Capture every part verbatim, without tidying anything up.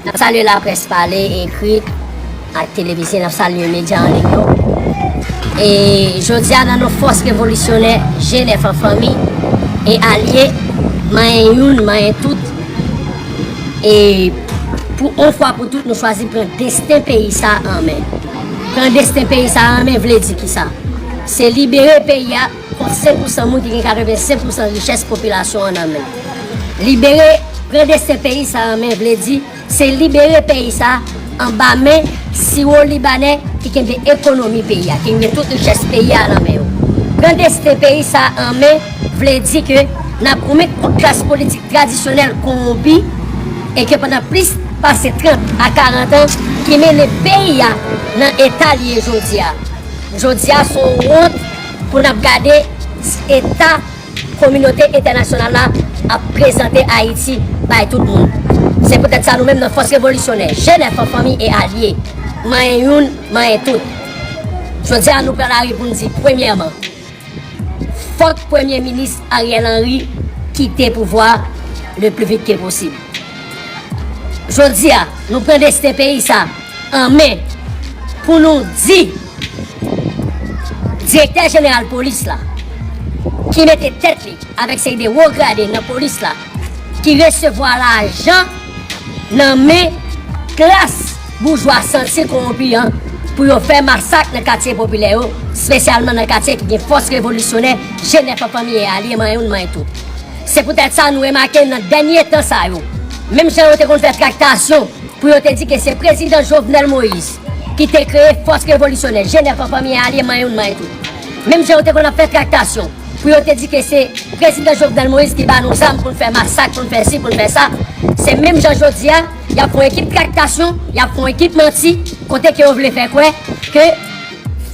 N ap salye laprès pale, ekri ak televizyen, n ap salye medya an liy yo. E jodi a nan non fòs revolisyonè G nèf an fanmi e alye, manyen youn, manyen tout. E pou yon fwa pou tout, nou chwazi pran desten peyi sa an men. Pran desten peyi sa an men vle di kisa? Se libere peyi a kont senk pousan moun ki gen katrevensenk pousan richès popilasyon an nan men. Libere, pran desten peyi sa an men vle di se libere peyi sa anba men siwo libanè ki kenbe ekonomi peyi a, ki kenbe tout richès peyi a nan men yo. Pran desten peyi sa an men vle di ke n ap goumen kont klas politik tradisyonèl kowonpi e ke pandan plis pase trant a karant an ki mennen peyi a nan eta l ye jodi a. Jodi a se yon wont pou n ap gade eta kominote entènasyonal la ap prezante Ayiti bay tout moun. Se poutèt sa nou menm nan fòs revolisyonè, G nèf an fanmi e alye, manyen youn, manyen tout. Jodi a nou pran lari pou n di, premyèman, fòk Premye Minis Ariel Henry kite pouvwa le plus vite que possible. Jodi a, nou pran desten peyi sa an men pou nou di direktè jeneral polis la, ki mete tèt li avèk seri de wo grade nan polis la, ki resevwa lajan nan men klas boujwa santi kowonpi an pou yo fè masak nan katye popilè yo, espesyalman nan katye ki gen fòs revolisyonè G nèf an fanmi e alye manyen youn manyen tout. Se poutèt sa nou remake nan dènye tan sa yo, menm jan yo te konn fè traktasyon pou yo te di ke se prezidan Jovenel Moïse ki te kreye fòs revolisyonè G nèf an fanmi e alye manyen youn manyen tout. Menm jan yo te konn ap fè traktasyon pou yo te di ke se prezidan Jovenel Moïse ki ba nou zam pou n fè masak, pou n fè si, pou n fè sa. Se menm jan jodi a, y ap fè yon ekip traktasyon, y ap fè yon ekip manti, kote ke yo vle fè kwè ke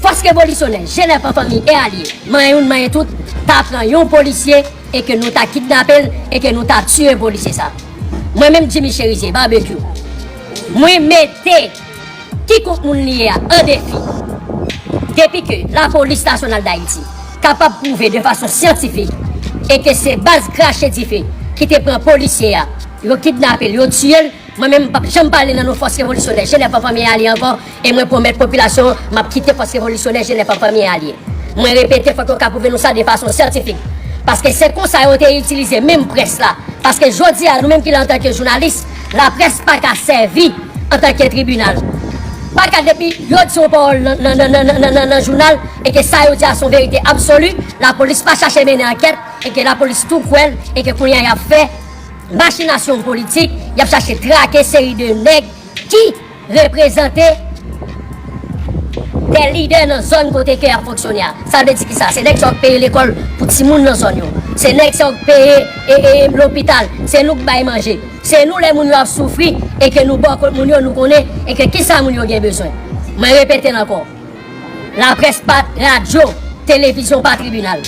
fòs revolisyonè G nèf an fanmi e alye, manyen youn, manyen tout, ta pran yon polisye e ke nou ta kidnape l e ke nou ta tiye polisye sa. Mwen menm Jimmy Chérizier, Barbecue, mwen mete kikont moun li ye a an defi. Depi ke Lapolis Nasyonal d Ayiti kapab pwouve de fason syantifik e ke se baz krache dife ki te pran polisye a, yo kidnape l, yo tiye l, mwen menm m p ap janm pale nan non fòs revolisyonè G nèf an fanmi e alye ankò, e mwen pwomèt popilasyon an m ap kite fòs revolisyonè G nèf an fanmi e alye. Mwen repete, fòk yo ka pwouve nou sa de fason syantifik. Paske se konsa yo te itilize menm près la. Paske jodi a, nou menm ki la antanke jounalis, laprès pa ka sèvi antanke tribinal. Pa ka depi yo di yon pawòl nan, nan, nan, nan, nan, nan, nan jounal e ke sa yo di a se yon verite absoli, lapolis pa chache mennen ankèt e ke lapolis tou kwè l e ke kounye a y ap fè machinasyon politik, y ap chache trake seri de nèg ki reprezante de lidè nan zòn kote ke y ap fonksyone a. Sa vle di kisa? Se nèg sa yo k peye lekòl pou timoun nan zòn yo. Se nèg sa yo k peye e, e, lopital. Se nou k bay manje. Se nou lè moun yo ap soufri e ke nou bò kot moun yo, nou konnen e ke kisa moun yo gen bezwen. Mwen repete l ankò. Laprès pa radyo, televizyon pa tribinal.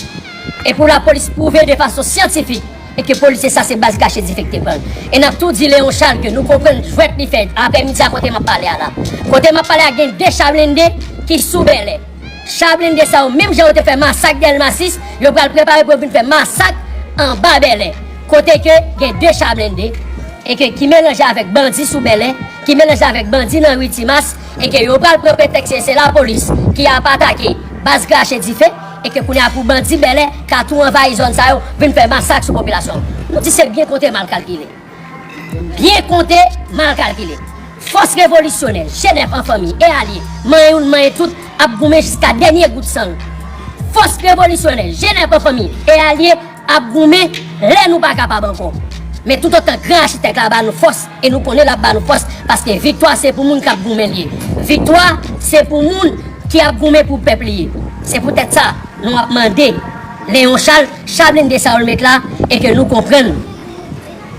E pou lapolis pwouve de fason syantifik e ke polisye sa se baz krache dife k te pran l. E n ap tou di Léon Charles ke nou konprann jwèt li fè aprèmidi a kote m ap pale a la. Kote m ap pale a gen de cha blende ki sou Bèlè. Cha blende sa yo, menm jan yo te fè masak Dèlma sis, yo pral prepare pou yo vin fè masak anba Bèlè. Kote ke gen de cha blende e ke ki melanje avèk bandi sou Bèlè, ki melanje avèk bandi nan ri Timas, e ke yo pral pran pretèks ke se lapolis ki ap atake baz krache dife, e ke kounye a pou bandi Bèlè ka tou anvayi zòn sa yo, vin fè masak sou popilasyon. Nou di se byen konte mal kalkile. Byen konte, mal kalkile. Fòs revolisyonè, G nèf an fanmi e alye, manyen youn, manyen tout, ap goumen jiska dènye gout san l. Fòs revolisyonè, G nèf an fanmi e alye, ap goumen lè nou pa kapab ankò. Men toutotan gran achitèk la ba nou fòs, e nou konnen l ap ba nou fòs, paske viktwa se pou moun k ap goumen l ye. Viktwa se pou moun ki ap goumen pou pèp li ye. Se poutèt sa, nou ap mande Léon Charles, cha blende sa yo l met la, e ke nou konprann.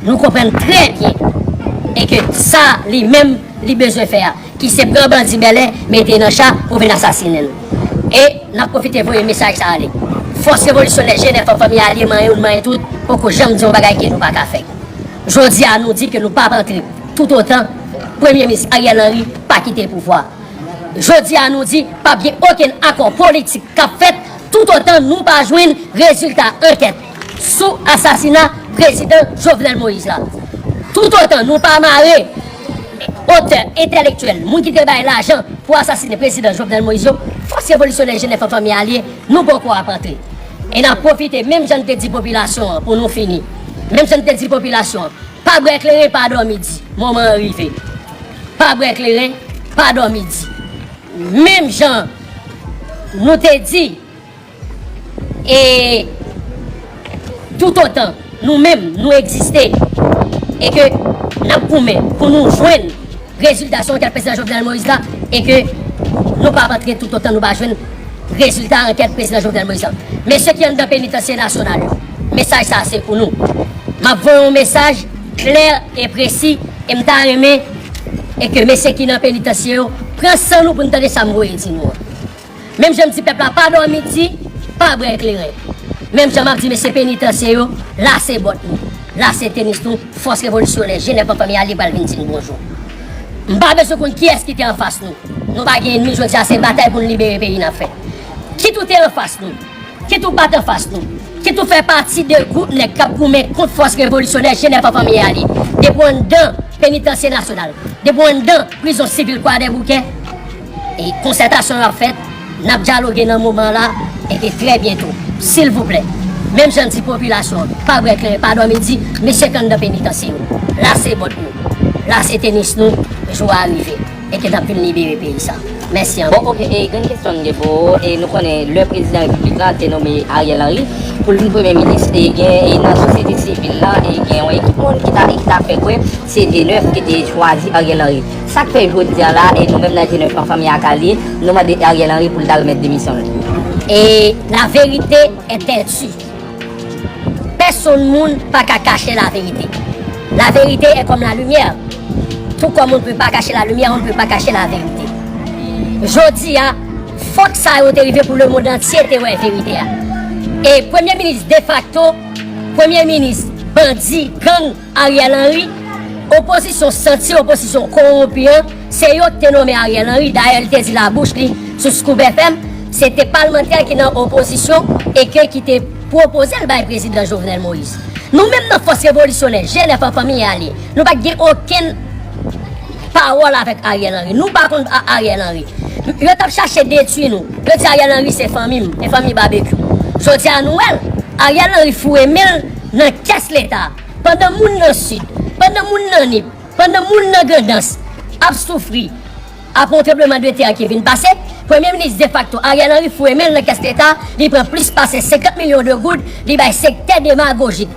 Nou konprann trè byen. E ke sa li menm li bezwen fè a, ki se pran bandi Bèlè, mete nan cha pou vin asasinen l. E n ap pwofite voye mesaj sa ale. Fòs revolisyonè G nèf an fanmi alye manyen youn manyen tout, poko janm di yon bagay ke nou pa ka fè. Jodi a nou di ke nou p ap antre toutotan Premye Minis Ariel Henry pa kite pouvwa. Jodi a nou di p ap gen okenn akò politik k ap fèt toutotan nou pa jwenn rezilta ankèt sou asasina prezidan Jovenel Moïse la. Toutotan nou pa mare otè entèlektyèl, moun ki te bay lajan pou asasinen prezidan Jovenel Moïse yo, fòs revolisyonè Jenèf an Fanmi Alye, nou poko ap antre. E n ap pwofite, menm jan n te di popilasyon an pou nou fini, menm jan n te di popilasyon an, pa bwè kleren, pa dòmi di, moman an rive. Pa bwè kleren, pa dòmi di. Menm jan nou te di, e toutotan nou menm nou egziste e ke n ap goumen pou nou jwenn rezilta sou ankèt prezidan Jovenel Moïse la, e ke nou p ap antre toutotan nou pa jwenn rezilta ankèt prezidan Jovenel Moïse la. Mesye ki anndan penitansye nasyonal yo, mesaj sa se pou nou. M ap voye yon mesaj klè e presi, e m ta renmen e ke mesye ki nan penitansye yo pran san nou pou n tande sa m voye di nou an. Menm jan m di pèp la pa dòmi di, pa bwè kleren. Menm jan m ap di mesye penitansye yo, lase bòt nou, lase tenis nou, fòs revolisyonè Jenèf an Fanmi Alye pral vin di n bonjou. M pa bezwen konn kiyès ki te anfas nou. Nou pa gen ènmi jodi a, se batay pou n libere peyi n ap fè. Kit ou te anfas nou, kit ou pa t anfas nou, kit ou fè pati de gwoup nèg k ap goumen kont fòs revolisyonè Jenèf an Fanmi Alye, depi w anndan penitansye nasyonal, depi w anndan prizon sivil Kwadèboukè, e konsètasyon yo ap fèt, n ap dyaloge nan moman la, e ke trè byento, silvouplè, menm jan n di popilasyon an, pa bwè kleren, pa dòmi di, mesye k anndan penitansye yo, lase bòt nou, lase tenis nou, jou a rive, e ke n ap vin libere peyi sa. Mèsi anpil. Bon, oke, e grenn kesyon m gen pou ou, e nou konnen lè prezidan repiblik la te nome Ariel Henry pou l vin premye minis, e gen, e nan sosyete sivil la, e gen yon ekip moun ki ta, ki ta fè kwè se Jenèf ki te chwazi Ariel Henry. Sa k fè jodi a la, e nou menm nan Jenèf an Fanmi Alye, nou mande Ariel Henry pou l ta remèt demisyon l? Et la vérité est têtue. Pèsonn moun pa ka kache laverite. La vérité est comme la lumière. Tout comme on ne peut pas cacher la lumière, on ne peut pas cacher la vérité. Jodi a, fòk sa yo te rive pou lemonn antye te wè verite a. E premye minis defakto, premye minis bandi, gang, Ariel Henry, opozisyon santi, opozisyon kowonpi an, se yo ki te nonmen Ariel Henry. Dayè, li te di labouch li sou Scoop F M, se te palmantè ki nan opozisyon e ke ki te pwopoze l bay prezidan Jovenel Moïse. Nou menm nan fòs revolisyonè, Jenèf an Fanmi Alye, nou pa t gen okenn pawòl avèk Ariel Henry. Nou pa konn A-, Ariel Henry. Yo t ap chache detwi nou. Yo di Ariel Henry se fanmi m, e fanmi Babekyou. Jodi a nou wè l, Ariel Henry foure men l nan kès Leta. Pandan moun nan Sid, pandan moun nan Nip, pandan moun nan Grandans ap soufri apre yon tranblemanntè ki vin pase, premye minis defakto Ariel Henry foure men l nan kès Leta, li pran plis pase senkant milyon de goud, li bay sektè demagojik,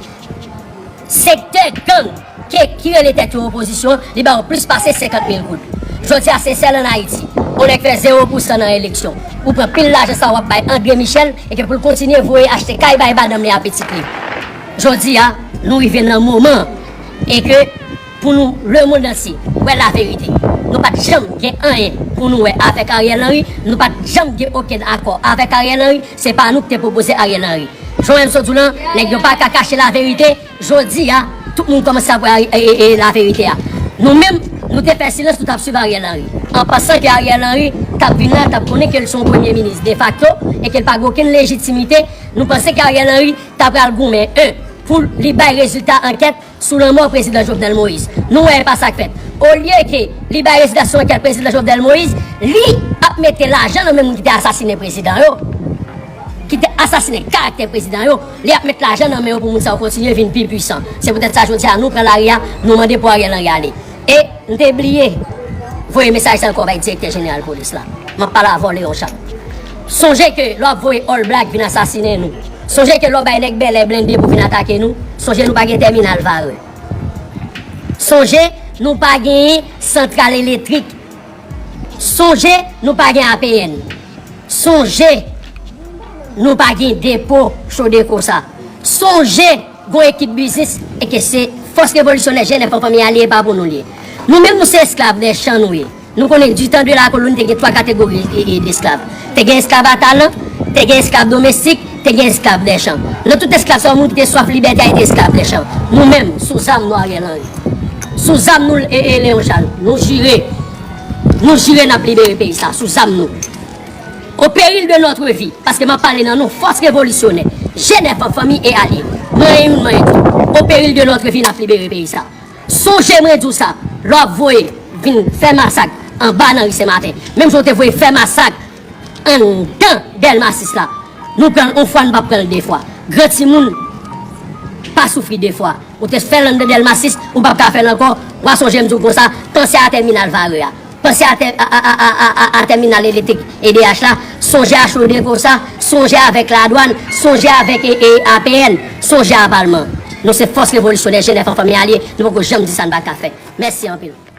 sektè gang, ke, ki rele tèt yo opozisyon, li ba yo plis pase senkant mil goud. Jodi a, se sèl ann Ayiti, yon nèg fè zewo pousan nan eleksyon, ou pran pil lajan sa w ap bay André Michel, e ke pou l kontinye voye achte kay bay madanm li a pitit li. Jodi a, nou rive nan moman, e ke pou nou, lemonn antye, wè laverite. Nou pa t janm gen anyen pou nou wè avèk Ariel Henry, nou pa t janm gen okenn akò avèk Ariel Henry, se pa nou ki te pwopoze Ariel Henry. Jan w wè m sot di w lan, nèg yo pa ka kache laverite, jodi a, tout moun kòmanse ap wè e, e, e, laverite a. Nou menm, nou te fè silans, nou t ap swiv Ariel Henry. An pansan ke Ariel Henry t ap vin la, t ap konnen ke l se yon premye minis defakto e ke l pa gen okenn lejitimite, nou panse ke Ariel Henry ta pral goumen, en, pou li bay rezilta ankèt sou lanmò prezidan Jovenel Moïse. Nou wè e pa sa k fèt. Olye ke li bay rezilta sou ankèt prezidan Jovenel Moïse, li ap mete lajan nan men moun ki te asasinen prezidan yo, ki te asasinen karaktè prezidan yo, li ap met lajan nan men yo pou moun sa yo kontinye vin pi pwisan. Se poutèt sa jodi a nou pran lari a, nou mande pou Ariel Henry ale. E m te bliye voye mesaj sa ankò bay direktè jeneral polis la. M ap pale avè w, Leon Charles. Sonje ke lè w ap voye All Black vin asasinen nou, sonje ke lè w bay nèg bèlè blende pou vin atake nou, sonje nou pa gen tèminal Varreux. Sonje nou pa genyen santral elektrik. Sonje nou pa gen A P N. Sonje nou pa gen depo Codeco sa. Sonje gon ekip biznis e ke se fòs revolisyonè Jenèf an Fanmi Alye, e pa pou nou li ye. Nou menm nou se esklav dè chan nou ye. Nou konnen du temps de la colonie te gen twa kategori e, e, d'esklav. Te gen esklav a talan, te gen esklav domestik, te gen esklav dè chan. Nan tout esklav sa yo, moun ki te swaf libète a te esklav dè chan. Nou menm, sou zam nou Ariel Henry. Sou zam nou e, e Leon Charles. Nou jire. Nou jire n ap libere peyi sa, sou zam nou. Au péril de notre vie, paske m ap pale nan non fòs revolisyonè, Jenèf an Fanmi e Alye. Mwen youn, mwen tou. Au péril de notre vie, n ap libere peyi sa. Sonje mwen di w sa, lè w ap voye vin fè masak anba nan ri Senmaten. Menm jan w te voye fè masak anndan Dèlma sis la. Nou pran l yon fwa, nou p ap pran l de fwa. Gran timoun pa soufri de fwa. Ou te fè l anndan Dèlma sis, ou p ap ka fè l ankò. W a sonje m di w konsa, panse a tèminal Vare a. Panse a, tè, a, a, a, a, a, a tèminal elektrik E D H la. Sonje a Chode konsa. Sonje avèk ladwàn. Sonje avèk e, e, A P N. Sonje a Palman. Nou se fòs revolisyonè, G nèf an fanmi alye. Nou poko janm di sa n pa ka fè. Mèsi anpil.